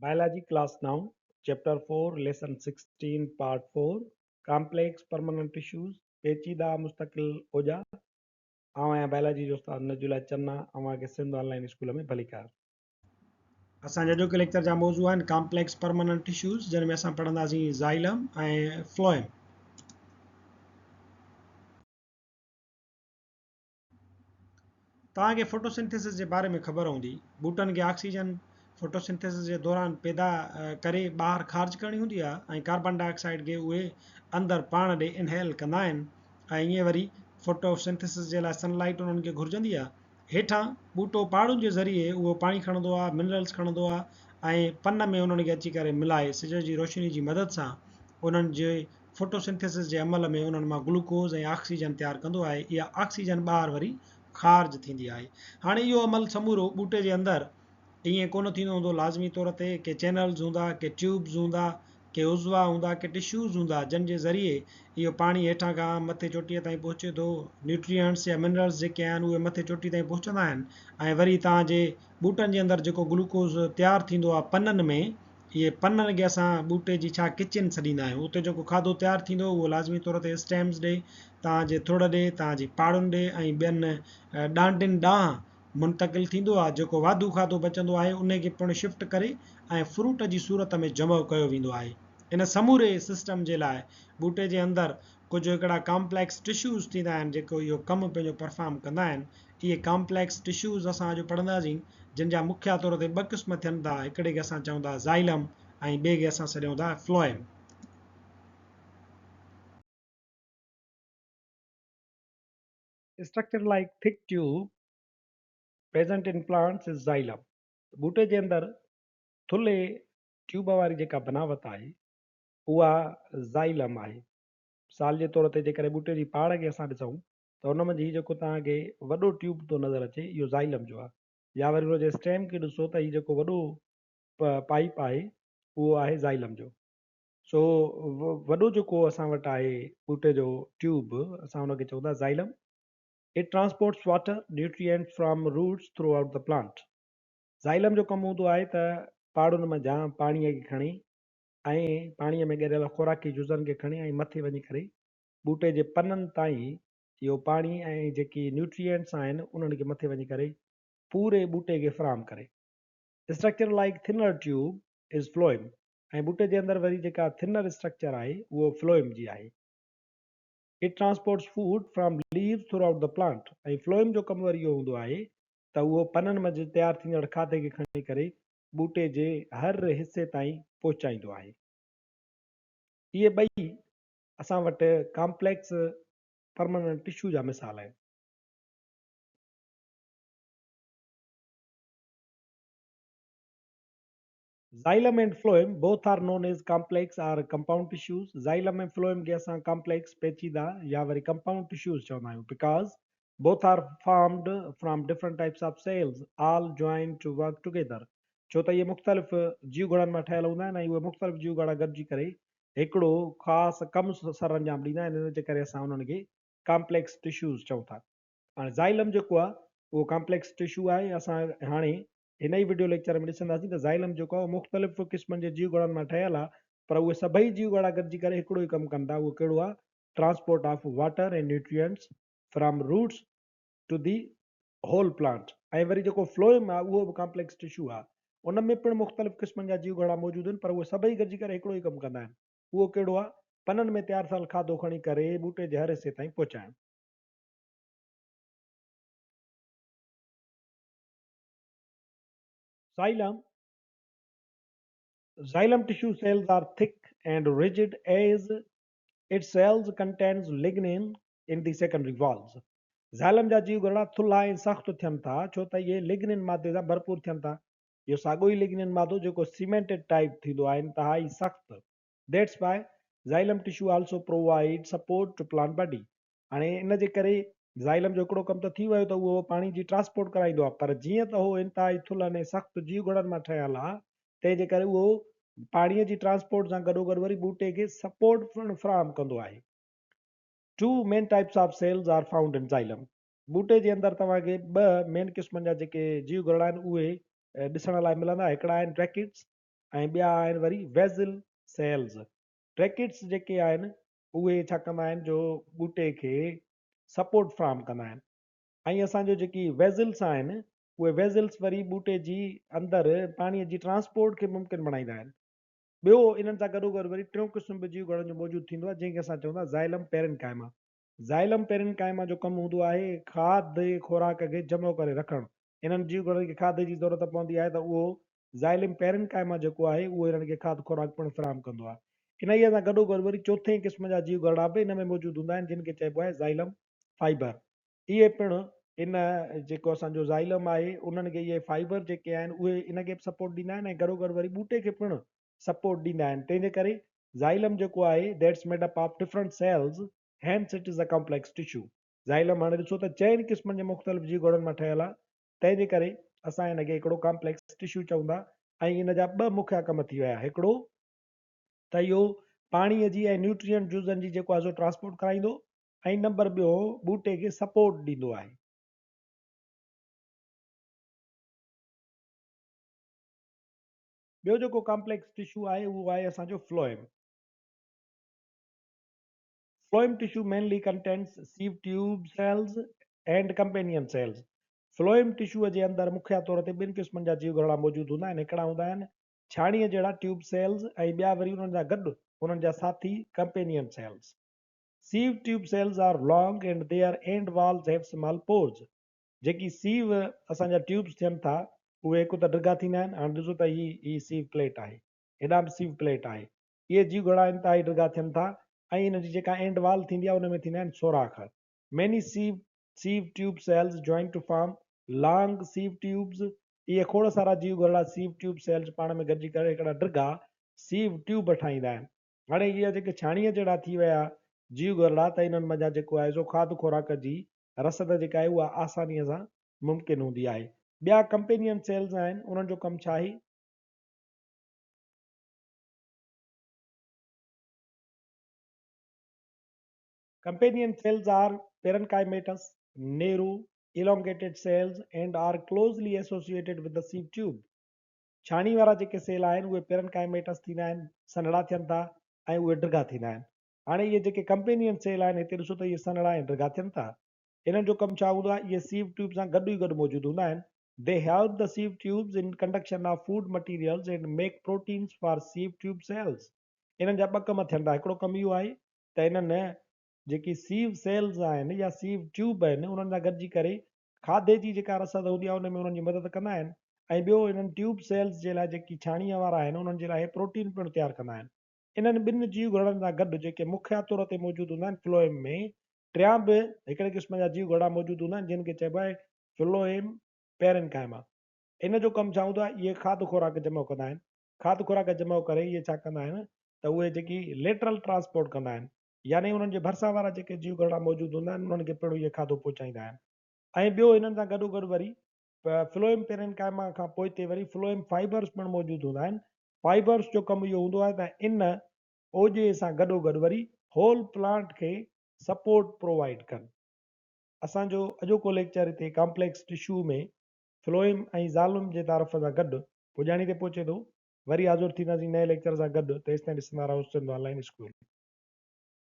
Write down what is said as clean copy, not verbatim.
Biology class 9 chapter 4 lesson 16 part 4 complex permanent tissues پيچيده مستقل اوڄا. آئون آهيان بائلاجي جو استاد نجولا چنا اوهان کي سنڌ آن لائين اسڪول ۾ ڀليڪار. اسان جا اڄوڪي ليڪچر جا موضوع آهن ڪامپليڪس پرماننٽ ٽشوز جن ۾ اسان پڙهنداسين زائلم ۽ فلوئم. توهان کي فوٽوسنٿيسز جي باري ۾ خبر هوندي. ٻوٽن کي آڪسيجن فوٽوسنٿيسز جي دوران پيدا ڪري ٻاهر خارج ڪرڻي هوندي آهي ۽ ڪاربان ڊاء آڪسائيڊ کي اهي اندر پاڻ ڏي انهيل ڪندا آهن ۽ ائين وري فوٽوسنٿيسز جي لاء سن لائيٽ انهن کي گهرجندي آهي. هيٺان ٻوٽو پاڙن جي ذريعي اهو پاڻي کڻندو آهي، منرلز کڻندو آهي ۽ پن ۾ انهن کي اچي ڪري ملائي سج جي روشني جي مدد سان انهن جي فوٽوسنٿيسز جي عمل ۾ انهن مان گلوڪوز ۽ آڪسيجن تيار ڪندو آهي، اها آڪسيجن ٻاهر وري خارج ٿيندي آهي. هاڻي اهو عمل سمورو ٻوٽي جي اندر ائين ڪونه ٿيندو هوندو، لازمي طور تي ڪي چينلز هوندا، ڪي ٽيوبز هوندا، ڪي عضوا هوندا، ڪي ٽشوز هوندا، جن جي ذريعي اهو پاڻي هيٺان کان مٿي چوٽيء تائين پهچي ٿو، نيوٽرينٽس يا منرلز جيڪي آهن اهي مٿي چوٽي تائين پهچندا آهن ۽ وري توهان جي ٻوٽن جي اندر جيڪو گلوڪوز تيار ٿيندو آهي پنن ۾، اهي پنن کي اسان ٻوٽي جي ڇا ڪچن سڏيندا آهيون. اتي جيڪو کاڌو تيار ٿيندو اهو لازمي طور تي اسٽيمز ڏي، توهان جي ٿڙ ڏي، توهان جي پاڙن ڏي ۽ ٻين ڏانڊين ڏانهن منتقل ٿيندو آهي. جيڪو واڌو کاڌو بچندو آهي انهي کي پڻ شفٽ ڪري ۽ فروٽ جي صورت ۾ جمع ڪيو ويندو آهي. ان سموري سسٽم جي لاء ٻوٽي جي اندر ڪجهه هڪڙا ڪامپليڪس ٽشوز ٿيندا آهن جيڪو اهو ڪم پنهنجو پرفارم ڪندا آهن. اهي ڪامپليڪس ٽشوز اسان اڄ پڙهنداسين جن جا مکيه طور تي ٻه قسم ٿين ٿا هڪڙي کي اسان چئون ٿا زائلم ۽ ٻئي کي اسان سڏيون ٿا phloem. Structure like thick tube present in plants is xylem. ٻوٽي جي اندر ٿلهي ٽيوب واري جيڪا بناوت آهي اها زائلم آهي. مثال جي طور تي جيڪڏهن ٻوٽي جي پاڙ کي اسان ڏسون ته ان منجهه هي جيڪو توهان کي وڏو ٽيوب ٿو نظر اچي اهو زائلم جو آهي يا وري ان جي اسٽيم کي ڏسو ته هي جيڪو وڏو پائيپ آهي اهو آهي زائلم جو. سو وڏو جيڪو اسان وٽ آهي ٻوٽي جو ٽيوب اسان ان کي چئون ٿا xylem. It transports water, nutrients from roots throughout the plant. Xylem جو ڪم هوندو آهي ته پاڙن منجهان پاڻيء کي کڻي ۽ پاڻيء ۾ ڳريل خوراڪي جزن کي کڻي ۽ مٿي وڃي ڪري ٻوٽي جي پنن تائين اهو پاڻي ۽ جيڪي نيوٽرينٽس آهن انهن کي مٿي وڃي ڪري پوري ٻوٽي کي فراهم ڪري. Structure like thinner tube is phloem ۽ ٻوٽي جي اندر وري جيڪا ٿنر اسٽرڪچر آهي اهو فلوئم جي آهي. It transports food from leaves throughout the plant ۽ phloem جو ڪم وري اهو هوندو آهي ته اهو پنن منجهه تيار ٿيندڙ کاڌي کي کڻي ڪري ٻوٽي جي هر حصي تائين پهچائيندو آهي. اهي ٻئي اسان وٽ ڪامپليڪس پرماننٽ ٽشو جا مثال آهن. Xylem and phloem both are known as complex or compound tissues. Xylem ۽ phloem کي اسان ڪامپليڪس، پيچيده يا وري ڪمپائونڊ ٽشوز چوندا آهيون because both are formed from different types of cells all joined to work together ڇو ته اهي مختلف جيوگهرڙن مان ٺهيل هوندا آهن ۽ اهي مختلف جيوگهرڙا گڏجي ڪري هڪڙو خاص ڪم سرانجام ڏيندا آهن ان جي ڪري اسان انهن کي ڪامپليڪس ٽشوز چئون ٿا. هاڻي زائلم جيڪو آهي اهو ڪامپليڪس ٽشو آهي اسان هاڻي هن ئي وڊيو ليڪچر ۾ ڏسنداسين ته زائلم جيڪو آهي اهو مختلف قسمن جي جيوگهرڙن مان ٺهيل آهي پر اهي سڀئي جيوگهرڙا گڏجي ڪري هڪڙو ئي ڪم ڪن ٿا اهو ڪهڙو آهي transport of water ۽ nutrients from roots to the whole plant ۽ وري جيڪو فلوئم آهي اهو به ڪامپليڪس ٽشو آهي ان ۾ پڻ مختلف قسمن جا جيوگهرڙا موجود آهن پر اهي سڀئي گڏجي ڪري هڪڙو ئي ڪم ڪندا آهن اهو ڪهڙو آهي پنن ۾ تيار ٿيل کاڌو کڻي ڪري ٻوٽي جي هر حصي تائين پهچائڻ. Xylem, Xylem tissue cells are thick and rigid as its cells contains lignin in the secondary walls. Xylem جا جيوگهرڙا ٿلها ۽ سخت ٿين ٿا ڇو ته اهي لگنين مادي سان ڀرپور ٿين ٿا. اهو ساڳيو ئي لگنين مادو جيڪو سيمينٽيڊ ٽائيپ ٿيندو آهي انتهائي سخت. That's why xylem tissue also provide support to plant body. هاڻي ان جي ڪري زائلم جو هڪڙو ڪم ته ٿي ويو ته اهو پاڻي جي ٽرانسپورٽ ڪرائيندو آهي پر جيئن ته اهو انتهائي ٿلهن ۽ سخت جيوگهرڙن مان ٺهيل آهي تنهن جي ڪري اهو پاڻي جي ٽرانسپورٽ سان گڏوگڏ وري ٻوٽي کي سپورٽ پڻ فراهم ڪندو آهي. Two main types of cells are found in xylem. ٻوٽي جي اندر توهان کي ٻه مين قسمن جا جيڪي جيو گهرڙا آهن اهي ڏسڻ لاء ملندا. هڪڙا آهن ٽريڪيڊز ۽ ٻيا آهن وري ويزل سيلز. ٽريڪٽس جيڪي آهن اهي ڇا ڪندا آهن جو ٻوٽي کي سپورٽ فراهم ڪندا آهن ۽ اسان جو جيڪي ويزلس آهن اهي ويزلس وري ٻوٽي جي اندر پاڻي جي ٽرانسپورٽ کي ممڪن بڻائيندا آهن. ٻيو انهن سان گڏوگڏ وري ٽيون قسم به جيو گهرڙن جو موجود ٿيندو آهي جنهن کي اسان چون ٿا زائلم پيرنڪائما. زائلم پيرنڪائما جو ڪم هوندو آهي کاڌ خوراڪ کي جمع ڪري رکڻ. انهن جيو گهرڙن کي کاڌي جي ضرورت پوندي آهي ته اهو زائلم پيرنڪائما جيڪو آهي اهو انهن کي کاڌ خوراڪ پڻ فراهم ڪندو آهي. انهيء سان گڏوگڏ وري چوٿين قسم جا جيو گهرڙا به ان ۾ موجود هوندا آهن جن کي چئبو آهي زائلم فائبر. اهي پڻ ان جيڪو اسان جو زائلم آهي انهن کي اهي فائبر جيڪي آهن اهي ان کي به سپورٽ ڏيندا آهن ۽ گڏوگڏ وري ٻوٽي کي پڻ سپورٽ ڏيندا آهن تنهن جي ڪري زائلم جيڪو آهي that's made up of different cells hence it is a complex tissue xylem هاڻي ڏسو ته چئن قسمن جي مختلف جيوگهرڙن مان ٺهيل آهي تنهن جي ڪري اسان ان کي هڪڙو ڪامپليڪس ٽشو چئون ٿا ۽ ان جا ٻه مکيه ڪم ٿي ويا هڪڙو ته اهو پاڻي جي ۽ نيوٽرينٽ جزن جي جيڪو آهي سو ٽرانسپورٽ ڪرائيندو ۽ نمبر ٻيو ٻوٽي کي سپورٽ ڏيندو آهي. ٻيو جيڪو ڪامپليڪس ٽشو آهي اهو آهي اسان جو phloem. Phloem tissue mainly contains sieve tube cells and companion cells. Phloem tissue جي اندر مکيه طور تي ٻن قسمن جا جيوگهرڙا موجود هوندا آهن هڪڙا هوندا آهن ڇاڻيء جهڙا ٽيوب سيلز ۽ ٻيا وري انهن سان گڏ انهن جا ساٿي companion cells. Sieve tube cells are long and their end walls have small pores. جيڪي سيو اسان جا ٽيوبس ٿين ٿا اهي هڪ ته ڊگها ٿيندا آهن هاڻ ڏسو ته هي هي سيو پليٽ آهي هيڏانهن به سيو پليٽ آهي اهي جيو گهرڙا انتهائي ڊگها ٿين ٿا ۽ انهن جي جيڪا اينڊ وال ٿيندي آهي ان ۾ ٿيندا آهن سوراخ Many sieve tube cells join to form long sieve tubes اهي کوڙ سارا جيو گهرڙا سيو ٽيوب سيلز پاڻ ۾ گڏجي ڪري هڪڙا ڊگها سيو ٽيوب ٺاهيندا آهن. هاڻي اهي جيڪي ڇاڻيء جهڙا ٿي ويا جيو گهرڙا ته انهن منجهان جيڪو آهي سو کاڌ خوراڪ جي رسد جيڪا آهي اها آسانيء سان ممڪن هوندي آهي. ٻيا ڪمپينين سيلز آهن انهن جو ڪم ڇا آهي؟ Companion cells are parenchymatous, narrow, elongated cells and are closely associated with the sieve tube. ڇاڻي وارا جيڪي سيل آهن اهي پيرنڪائميٽس ٿيندا آهن، سنهڙا ٿين ٿا ۽ اهي ڊگها ٿيندا آهن. هاڻي اهي جيڪي ڪمپينين سيل آهن هتي ڏسو ته اهي سنهڙا ۽ ڊگها ٿين ٿا. انهن جو ڪم ڇا هوندو آهي؟ اهي سيو ٽيوب سان گڏ ئي گڏ موجود هوندا آهن. They help the sieve tubes in conduction of food materials and make proteins for sieve tube cells. انهن جا ٻه ڪم ٿين ٿا هڪڙو ڪم اهو آهي ته انهن جيڪي سيو سيلز آهن يا سيو ٽيوب آهن انهن سان گڏجي ڪري کاڌي جي جيڪا رسد هوندي آهي ان ۾ انهن جي مدد ڪندا آهن ۽ ٻيو انهن ٽيوب سيلز جي لاء جيڪي ڇاڻيء وارا آهن انهن جي لاء اهي پروٽين پڻ تيار ڪندا آهن. انهن ٻن جيو گهرڙن سان گڏ جيڪي مکيه طور تي موجود هوندا آهن فلوئيم ۾ ٽيان به هڪڙي قسم جا جيو گهرڙا موجود هوندا آهن جن کي چئبو آهي فلوئيم پيرنڪائما. ان جو ڪم ڇا هوندو آهي اهي کاڌ خوراڪ جمع ڪندا آهن. کاڌ خوراڪ جمع ڪري اهي ڇا ڪندا آهن ته اهي جيڪي ليٽرل ٽرانسپورٽ ڪندا آهن يعني انهن جي ڀرسان وارا جيڪي جيو گهرڙا موجود هوندا آهن انهن کي پڻ اهي کاڌو پهچائيندا آهن ۽ ٻيو انهن سان گڏوگڏ وري فلوئم پيرنڪائما کان پوئتي وري فلوئم فائبرز پڻ موجود هوندا آهن. فائبرز جو ڪم اهو هوندو آهي ته ان اوڄي سان گڏوگڏ وري هول پلانٽ کي سپورٽ پرووائيڊ ڪن. اسان جو اڄوڪو ليڪچر هتي ڪامپليڪس ٽشو ۾ فلوئم ۽ زالم جي تعارف سان گڏ پڄاڻي تي پهچي ٿو. وري حاضر ٿينداسين نئين ليڪچر سان گڏ تيستائين ڏسندا رهو سنڌ آن لائين اسڪول.